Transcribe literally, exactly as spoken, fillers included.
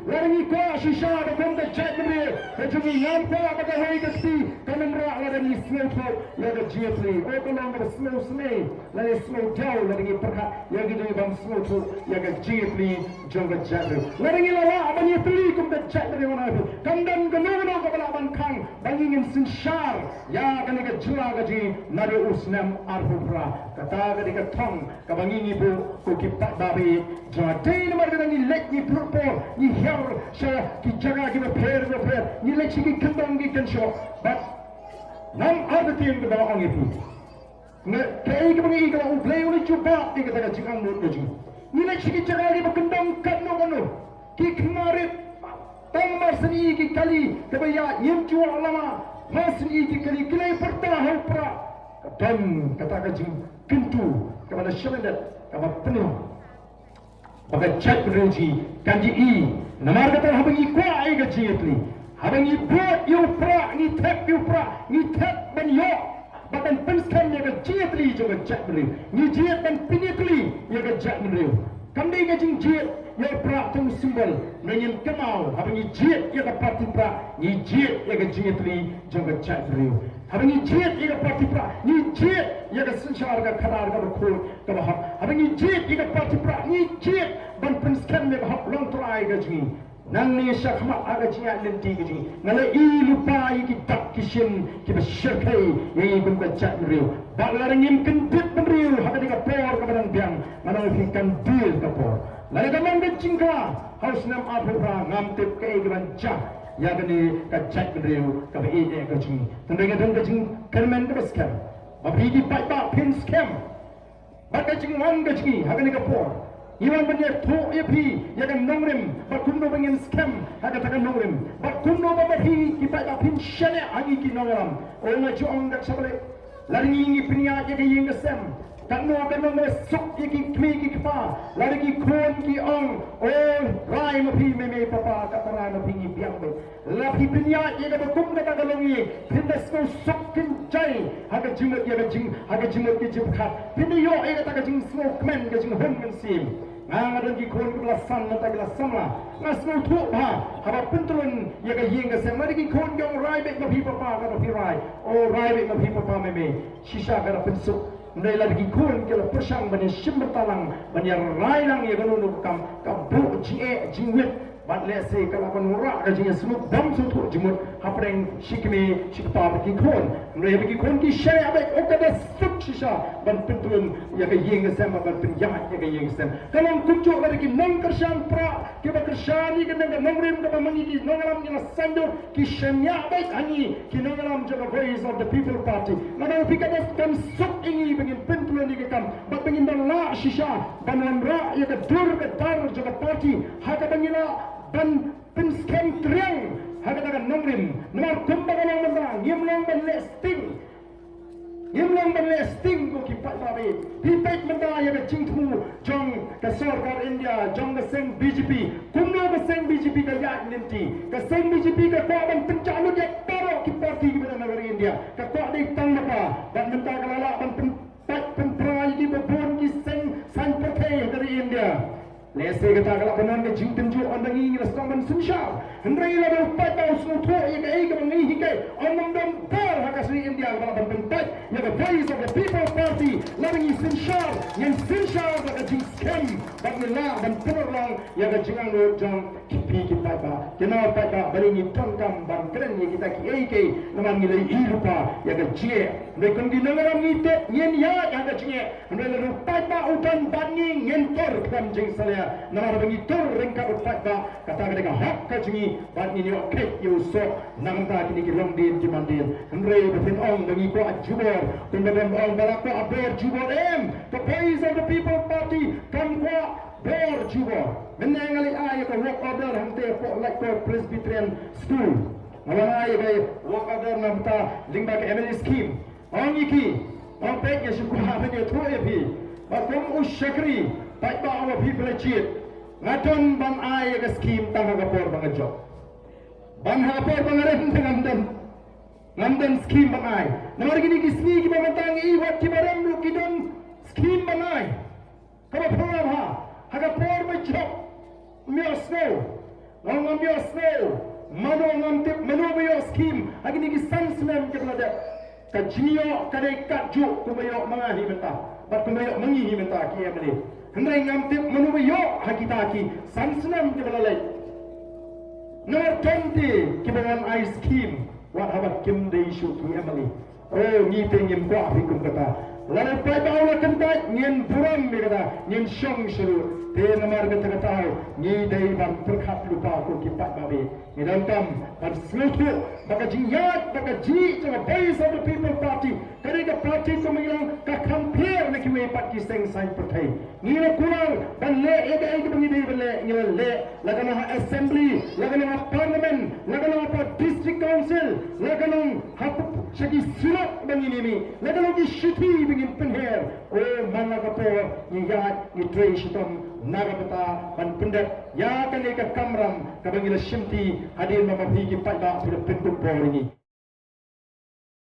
Lada ngi kwah shisha ba kum ka jaitbynriew ka jong ngi, ngam kwah ba kawei ka kti kan ym rah lada ngi sngewthuh ïa ka jingïatylli. O, ka long kaba sngewsynei lane sngewdiaw lada ngi pyrkhat ïa ki jong ngi bym sngewthuh ïa ka jingïatylli jong ka jaitbynriew. Lada ngi la lah ban ïatylli kum ka jaitbynriew, ngan ong ïa phi, kam don kano kano kaba lah ban khang ba ngi ngin synshar ïa kane ka jylla ka jong ngi naduh u snem arphew phra. Kata ka dei ka thong kaba ngi ngi buh ko ki paidbah ba ïeit jong nga. Dei namar kata ngi leit ngi pyrpor, ngi hiar sha ki jaka kiba pher ba pher, ngi leit sha ki kyndong ki kynshoh. Bad ngam artatien kaba nga ong ïa phi. Nga, kaei kaba ngi i ka long, U Blei u la jubab ïa kata ka jingangnud ka jong ngi. Ngi leit sha ki jaka kiba kyndong katno katno, ki khmat rit, tang mar shen i ki kali kaba ïaid, ngim ju wad lama, mar shen i ki kali ki la ïa pyrta ha u prah. Ka don kata ka jingkyntu kaba la shah lyndet kaba pynlong ba ka jaitbynriew jong ngi kan ïohi. Namar kata haba ngi kwah ïa ka jingïatylli, haba ngi bud ïa u prah, ngi thep ïa u prah, ngi thep ban ïoh bad ban pynskhem ïa ka jingïatylli jong ka jaitbynriew, ngi jied ban pynïatylli ïa ka jaitbynriew. Kam dei ka jingjied ïa u prah tang u symbol, hynrei ngin kynmaw haba ngi jied ïa ka party prah, ngi jied ïa ka jingïatylli jong ka jaitbynriew. Haba ngi jied ïa ka party prah, ngi jied ïa ka synshar ka khadar kaba khuid kaba hok. Haba ngi jied ïa ka party prah, ngi jied ban pynskhem ïa ka hok longtrai ka jong ngi. Nangne shakhmat ha ka jingïaid lynti ka jong ngi, nga la i lypa ïa ki dak ki shin kiba shyrkhei ïa ngi kum ka jaitbynriew. Bad lada ngim kyndit bynriew ha kane ka por kaba dang biang, ngan ong ïa phi kan dier ka por. Lada ka long ka jingkha ha u snem arphew phra, ngam tip kaei kaban jia ïa kane ka jaitbynriew kaba ïeit eh ka jong ngi. Hynrei nga don ka jingkyrmen kaba skhem ba phi ki paidbah phin skhem bad ka jingwan ka jong ngi ha kane ka por. Ngi wan ban ïathuh ïa phi ïa ka nongrim bad kumno ba ngin skhem ha kata ka nongrim bad kumno ba ma phi ki paidbah phin shaniah ha ngi ki nongïalam. O, nga ju ong da kaba leh, lada ngi ngi pynïaid ïa ka ïing ka sem, katno katno ngi suk ïa ki kmie ki kpa, lada ki khun ki ong, o, rai ma phi mei mei papa, kata rai ma phi ngi biang beit. La phi pynïaid ïa kaba kum kata ka longïing, phin da sngew suk kynjai ha ka jingmut ïa ka jing, ha ka jingmut ka jingpyrkhat. Phin da ïoh ïa kata ka jingsngewkmen ka jinghun mynsiem. Nga, nga don ki khun kiba la san, mynta ki la samla. Nga sngewthuh bha haba pyntlun ïa ka ïing ka sem, lada ki khun ki ong rai beit ma phi papa, kata phi rai. O, rai beit ma phi papa mei mei. Shisha ka da pynsuk. Hynrei lada ki khun ki la pyrshang ban ïashim bynta lang, ban ïarai lang ïa kano kano ka kam, ka buh jingeh jingwit. Bad lehse ka la ban wanrah ka jingïasuk bymsngewthuh jingmut hapdeng shi kmie shi kpa bad ki khun. Hynrei haba ki khun ki shaniah beit, o, ka da suk shisha ban pyntlun ïa ka ïing ka sem, ban pynïaid ïa ka ïing ka sem. Ka long kumjuh lada ki nongkyrshan prah kiba kyrshan ïa ka nongrim kaba ma ngi ki nongïalam ngi la saiñdur, ki shaniah beit ha ngi ki nongïalam jong ka Voice of the People Party. Nga ong ïa phi ka da kan suk ïa ngi ba ngin pyntlun ïa ka kam bad ba ngin da lah shisha ban wanrah ïa ka dur ka dar jong ka party ha kaba ngi lah ban pynskhem triang ha kata ka nongrim. Namar kumba ka long mynta, ngim long ban leh sting. Ngim long ban leh sting ko ki paidbah. Phi peit mynta ïa ka jingthmu jong ka sorkar India, jong ka seng B J P. Kumno ka seng B J P ka ïaid lynti? Ka seng B J P ka kwah ban pynjah lut ïa baroh ki party kiba don ha ka ri India. Ka kwah dei tang kata. Bad mynta ka la lah ban pyn, pynpra ïa kiba bun ki seng saiñ pyrthei ha ka ri India. Lehse kata ka lah ban long ka jingtynjuh ynda ngi ngi la sdang ban synshar. Hynrei lada u paidbah u sngewthuh ïa kaei kaba ngi hikai, ym don por ha ka ri India kaba lah ban pynpait ïa ka Voice of the People Party. Lada ngi synshar, ngin synshar da ka jingskhem bad ngi lah ban pynurlong ïa ka jingangnud jong ki, phi ki paidbah. Kynmaw paidbah, balei ngi donkam ban kren ïa kita kiei kiei? Namar ngi la ïohi lypa ïa ka jingeh. Hynrei kum ki nongïalam ngi tip ngin ïaid ha ka jingeh. Hynrei lada u paidbah u don bad ngi, ngin tur khlem jingsalia. Namar ba ngi tur ryngkat u paidbah, kata ka dei ka hok ka jong ngi, bad ngin ïoh kheit ïa u soh na ka bynta kine ki longdien ki mandien. Hynrei ba phin ong ba ngi kwah jubor, kumba don ba ong ba la kwah bor jubor, em. Ka Voice of the People Party kam kwah bor jubor. Mynne nga la ai ïa ka work order hangtei hapoh Laitkor Presbyterian School. Nga la ai ïa ka work order na ka bynta lyngba ka M L A scheme. Ong ïa ki, ong peit, nga shu kwah ban ïathuh ïa phi ba kum u shakri, paidbah, ong ba phi phi la jied. Nga don ban ai ïa ka scheme tang ha ka por ba nga jop. Ban ha ka por ba nga rem te ngam don, ngam don scheme ban ai. Namar kine ki sngi kiba mynta ngi i wat kiba rem ruh ki don scheme ban ai. Kaba pura bha, ha ka por ba jop, ym ïohsngew. Ngam ïoh snow, mano ngam tip mano ba ïoh skim ha kine ki san snem kiba la dep. Ka jingïoh ka dei katjuh kumba ïoh ma nga hi mynta bad kumba ïoh ma ngi hi mynta ki M L A. Hynrei ngam tip mano ba ïoh ha kita ki san snem kiba la leit. Namar don de kiba wan ai skim wat haba kim dei shuh ki M L A. O ngi te ngim kwah phi kum kata. Lada u paidbah u la kyntait ngin burom ïa kata, ngin shong shuh. Te namar kata kata ngi dei ban pyrkhat lypa ko ki paidbah. Ngi donkam ban sngewthuh ba ka jingïaid ba ka jingïaid jong ka Voice of the People Party ka dei ka party kumba ngi ong ka kham pher na kiwei pat ki seng saiñ pyrthei. Ngi la kular ban leh ïa kaei kaba ngi dei ban leh, ngi la leh, la ka long ha assembly, la ka long ha parliament, la ka long ha district council, la ka long ha sha ki synod ba ngin ïa mih, la ka long ki shithi ba ngin pynher. O man la ka por ngi ïaid ngi trei shitom na ka bynta ban pyndep ïa kane ka kamram kaba ngi la shimti hadien ba ma phi ki paidbah phi la pynkup bor ïa ngi.